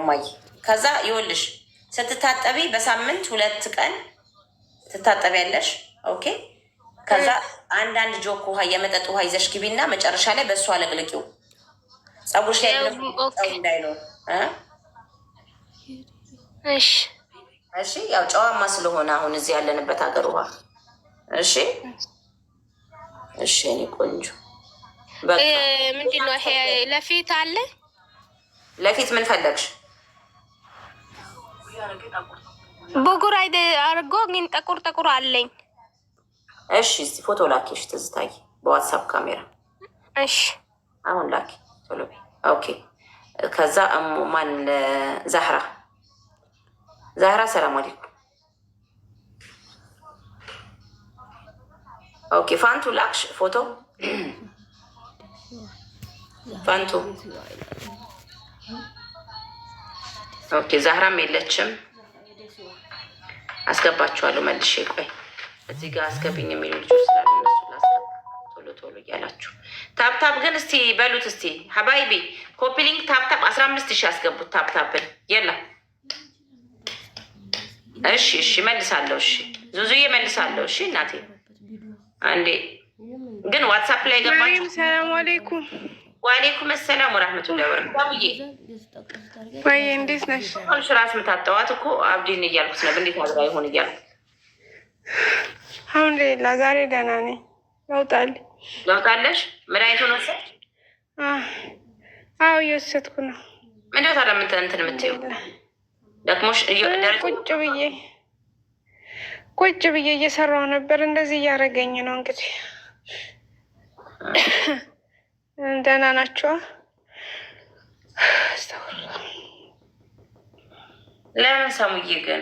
እማዬ። ከዛ ይኸውልሽ ስትታጠቢ በሳምንት 2 ቀን ትታጠቢያለሽ። Okay። ከዛ አንዳንድ ጆክ ውሃ፣ የመጠጥ ውሃ ይዘሽ ግቢና መጨረሻ ላይ በእሱ አለቅልቂው። ፀጉርሽ ላይ ምንም ጨው እንዳይኖር እ? እሺ። እሺ፣ ያው ጨዋማ ስለሆነ አሁን እዚህ ያለንበት ሀገር ውሃ። እሺ፣ የኔ ቆንጆ፣ በቃ። ምንድን ነው ይሄ? ለፊት አለ? ለፊት ምን ፈለግሽ? ብጉር አይደ አድርጎ ግን ጠቁር ጠቁር አለኝ። እሺ፣ እስቲ ፎቶ ላኪሽ ትዝታይ፣ በ WhatsApp ካሜራ። እሺ። አሁን ላኪ ቶሎ በይ። Okay። ከዛ እሙ ማን፣ ዛህራ፣ ዛህራ፣ ሰላም አለይኩም። Okay፣ ፋንቱ ላክሽ ፎቶ ፋንቱ? Okay፣ ዛህራም የለችም። አስገባችኋለሁ መልሼ። ቆይ እዚህ ጋር አስገብኝ የሚሉ ልጆች ስላሉ እነሱ ላስገባ። ቶሎ ቶሎ እያላችሁ tap tap ግን እስቲ በሉት። እስቲ حبايبي copy link፣ tap tap፣ 15,000 አስገቡት። Tap tap ን የላ። እሺ፣ መልሳለሁ። እሺ ዙዙዬ መልሳለሁ። እሺ እናቴ፣ አንዴ ግን WhatsApp ላይ ገባችሁ። ሰላም አለይኩም። ወአሌይኩም ሰላም ወራህመቱላሂ ወበረካቱህ። ወይ እንዴት ነሽ? ራስ ምታት ጠዋት እኮ አብዲን እያልኩት ነበር። እንዴት አድራ ይሆን እያልኩት። አልሐምዱሊላህ ዛሬ ደህና ነኝ። ለውጣል። ለውጣለሽ? መድኃኒቱን ወሰድሽ? አዎ፣ እየወሰድኩ ነው። ምንድነው ታዲያ እንትን የምትይው? ደክሞሽ? ቁጭ ብዬ እየሰራሁ ነበር። እንደዚህ እያደረገኝ ነው። እንግዲህ ደህና ናቸዋ። ለምን ሰሙዬ ግን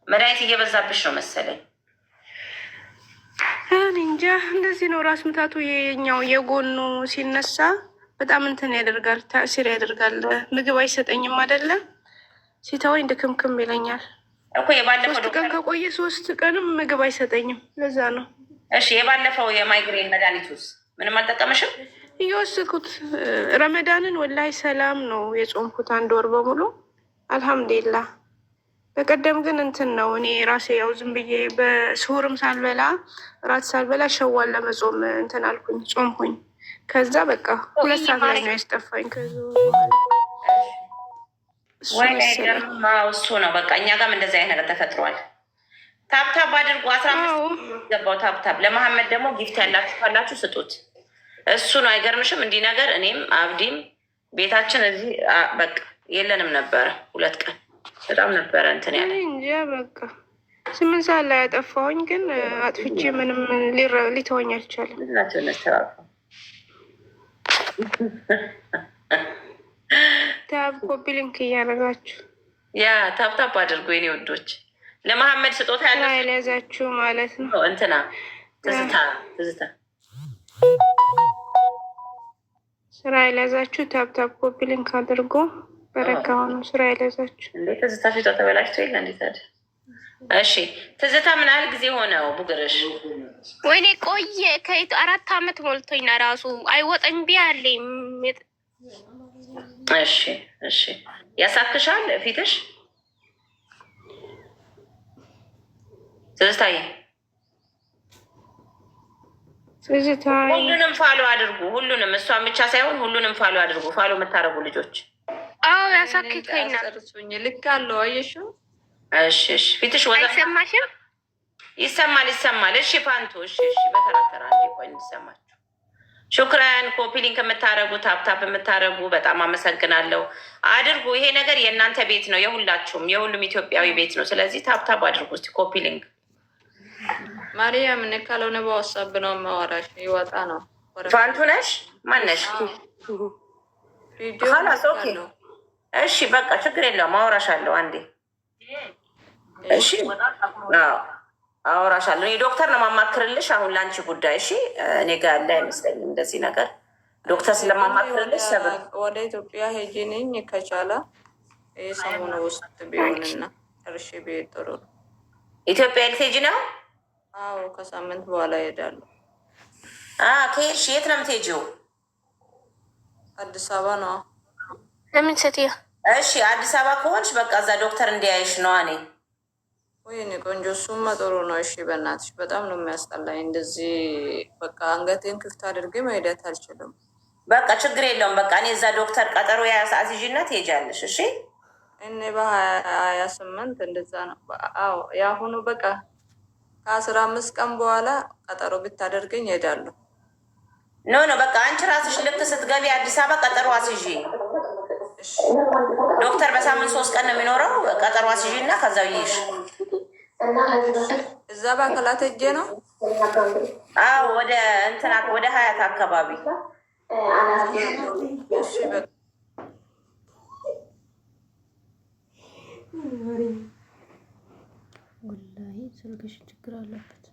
መድኃኒት እየበዛብሽ ነው መሰለኝ። እኔ እንጃ፣ እንደዚህ ነው። ራስ ምታቱ የኛው የጎኑ ሲነሳ በጣም እንትን ያደርጋል፣ تأثير ያደርጋል። ምግብ አይሰጠኝም አይደለም፣ ሲተወኝ ድክምክም ይለኛል። እኮ የባለፈው 3 ቀን ከቆየ 3 ቀንም ምግብ አይሰጠኝም። ለዛ ነው። እሺ፣ የባለፈው የማይግሬን መድኃኒቱስ ምንም አልጠቀመሽም? እየወሰድኩት ረመዳንን ወላሂ ሰላም ነው የጾምኩት አንድ ወር በሙሉ አልሐምዱሊላህ። በቀደም ግን እንትን ነው፣ እኔ ራሴ ያው ዝም ብዬ በስሁርም ሳልበላ እራት ሳልበላ ሸዋል ለመጾም እንትን አልኩኝ፣ ጾምኩኝ። ከዛ በቃ 2 ሰዓት ላይ ነው ያስጠፋኝ። ከዚ እሱ ወይ መሰለኝ። እሱ ነው በቃ። እኛ ጋርም እንደዚህ አይነት ነገር ተፈጥሯል። Tap tap አድርጉ። 15 ገባው tap tap። ለመሐመድ ደግሞ gift ያላችሁ ካላችሁ ስጡት። እሱ ነው፣ አይገርምሽም? እንዲህ ነገር እኔም አብዲም ቤታችን እዚህ በቃ የለንም ነበረ 2 ቀን፣ በጣም ነበረ እንትን ያለ። እኔ እንጃ፣ በቃ 8 ሰዓት ላይ ያጠፋሁኝ፣ ግን አጥፍቼ ምንም ሊተወኝ አልቻለም። ናቸው እነስተባበሩ። Tap copy link እያደረጋችሁ። Yeah፣ tap tap አድርጉ የኔ ውዶች። ለመሐመድ ስጦታ ያለ ያልያዛችሁ ማለት ነው። እንትና ትዝታ፣ ትዝታ። ስራ ያልያዛችሁ tap tap copy link አድርጎ በረካ ሆኖ ስራ ያልያዛችሁ። እንዴ፣ ትዝታ ፊቷ ተበላሽቶ የለ እንዴት ታዲያ? እሺ ትዝታ፣ ምን ያህል ጊዜ ሆነው ቡግርሽ? ወይኔ ቆየ፣ ከየት 4 አመት ሞልቶኝ ራሱ አይወጣም እምቢ አለኝ። እሺ፣ ያሳክሻል ፊትሽ ትዝታዬ? ትዝታ። ሁሉንም follow አድርጉ። ሁሉንም፣ እሷን ብቻ ሳይሆን ሁሉንም follow አድርጉ። Follow የምታደርጉ ልጆች። አዎ፣ ያሳክከኛል። አስጨርሱኝ። ልክ አለው፣ አየሽው? እሺ፣ ፊትሽ ወዛ አይሰማሽም? ይሰማል፣ ይሰማል። እሺ ፋንቱ፣ እሺ፣ በተራ ተራ እንዲ ቆይ እንዲሰማችሁ። شكرا። Copy link የምታደርጉ፣ tap tap የምታደርጉ በጣም አመሰግናለሁ። አድርጉ። ይሄ ነገር የእናንተ ቤት ነው፣ የሁላችሁም፣ የሁሉም ኢትዮጵያዊ ቤት ነው። ስለዚህ tap tap አድርጉ እስኪ፣ copy link። ማርያም፣ እኔ ካልሆነ በ WhatsApp ነው የማወራሽ። ይወጣ ነው። ፋንቱ ነሽ? ማነሽ? ቪዲዮ خلاص okay። እሺ በቃ ችግር የለውም፣ አወራሻለሁ አንዴ። እሺ አዎ፣ አወራሻለሁ። እኔ ዶክተር ነው የማማክርልሽ አሁን ለአንቺ ጉዳይ። እሺ፣ እኔ ጋር ያለ አይመስለኝም እንደዚህ ነገር፣ ዶክተር ስለማማክርልሽ ሰብር ወደ ኢትዮጵያ ሄጂ ነኝ፣ ከቻለ ይህ ሰሞኑ ውስጥ ቢሆንና እርሺ ቤት ጥሩ ነው። ኢትዮጵያ ልትሄጂ ነው? አዎ፣ ከሳምንት በኋላ እሄዳለሁ። ከሄድሽ የት ነው የምትሄጂው? አዲስ አበባ ነው። ለምን ሴትዮ? እሺ አዲስ አበባ ከሆንሽ በቃ እዛ ዶክተር እንዲያይሽ ነዋ። እኔ ወይኔ ቆንጆ፣ እሱማ ጥሩ ነው። እሺ በእናትሽ በጣም ነው የሚያስጠላኝ እንደዚህ። በቃ አንገቴን ክፍት አድርጌ መሄዳት አልችልም። በቃ ችግር የለውም። በቃ እኔ እዛ ዶክተር ቀጠሮ አስይዥና ትሄጃለሽ። እሺ እኔ በ28 እንደዛ ነው። አዎ የአሁኑ በቃ ከ15 ቀን በኋላ ቀጠሮ ብታደርገኝ እሄዳለሁ። No, no፣ በቃ አንቺ ራስሽ ልክ ስትገቢ አዲስ አበባ ቀጠሮ አስይዢ። እሺ። ዶክተር በሳምንት 3 ቀን ነው የሚኖረው። ቀጠሮ አስይዢ እና ከዛው ይይሽ። እዛ በአካላት ሄጄ ነው። አዎ፣ ወደ እንትና ወደ ሀያት አካባቢ። እሺ በቃ። ወላሂ ስልክሽ ችግር አለበት።